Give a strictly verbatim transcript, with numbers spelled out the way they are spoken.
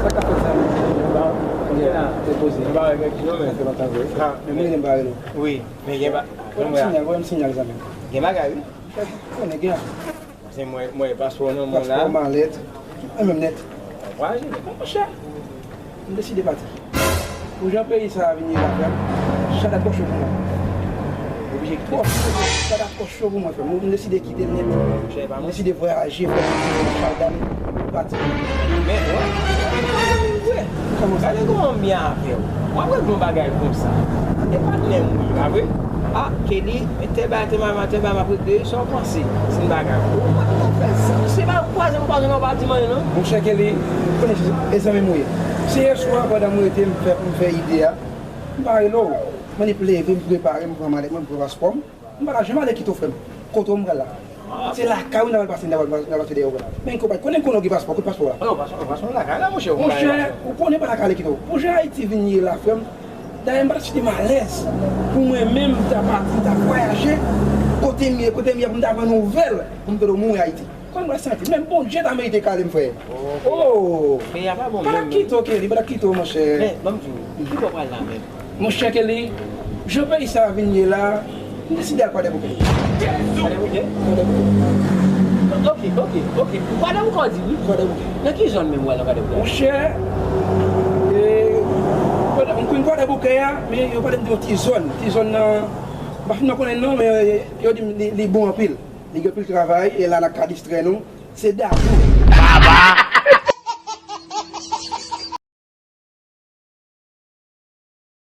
Sa k ap fèt, zanmi? Ann la, te poze. Sa fè lontan vre. Men mwen rele m pa rele w. Wi, men gen ba... Voye m sinyal, voye m sinyal, zanmi. Gen bagay, wi. Konnen gen. Se mwen, mwen, paspò nan men w la. Paspò, malèt, tout mwen menm nèt. Vwayaje, men monchè. M deside pati. Pou jan peyi sa a vin ye la, frè m, chada twò cho pou mwen. Oblije kite. Twò cho, chada twò cho pou mwen, frè m. M deside kite l nèt. M deside vwayaje, frè m. Chada m pati. Men, wè. Kòman sa? Gade kòman m byen avè w. W ap regle yon bagay konsa. E patnè m ou ye, pa vre? Ah, Kelly, men tèl bagay, tèl bagay, tèl bagay, m ap regle, sa w panse? Se yon bagay. Ou pa t ap fè sa. Se pa kwaze m kwaze, non, w pa di m anyen, non. Monchè Kelly, konnen se, e zanmi m ou ye. Se yè swa, pandan m rete, m fè, m fè ide a, m pa rele w. Mwen, m leve, m prepare, m pran malèt mwen, m pran paspò m. M pa ta janm ale kite w, frè m. Kote w m pral la? Se lakay ou n a pral pase, n a pral, n a pral pase dèyè w la. Men konpay, konnen m konnen w gen paspò, kote paspò w la? Non, paspò, paspò lakay la, monchè. Monchè, ou konnen pa lakay ale kite w. Pou jan Ayiti vin ye la, frè m, dayè m pa ta site m alèz pou mwen menm m ta pati, m ta vwayaje, kote m ye, kote m ye, pou m ta pran nouvèl, pou m tande w mouri Ayiti. Kòman m pral santi? Menm Bondye ta merite kale m, frè. Oh! Peyi a pa bon menm. Pa ta kite w, Kelly, pa ta kite w, monchè. Men, ban m di w, ki bò w pral la menm? Monchè Kelly, jan peyi sa a vin ye la, m deside al Kwadèboukè. Kwadèboukè? Kwadèboukè. Ok, ok, ok. Kwadèboukè w di, wi. Kwadèboukè. Nan ki zòn menm w al nan Kwadèboukè? Monchè, e, Kwadè-, m konn Kwadèboukè a, men yo pale m de yon ti zòn. Ti zòn nan, m pa fin konnen non, men yo di m li, li bon anpil. Li gen anpil travay, e la n ap ka distrè nou. Se Dajou.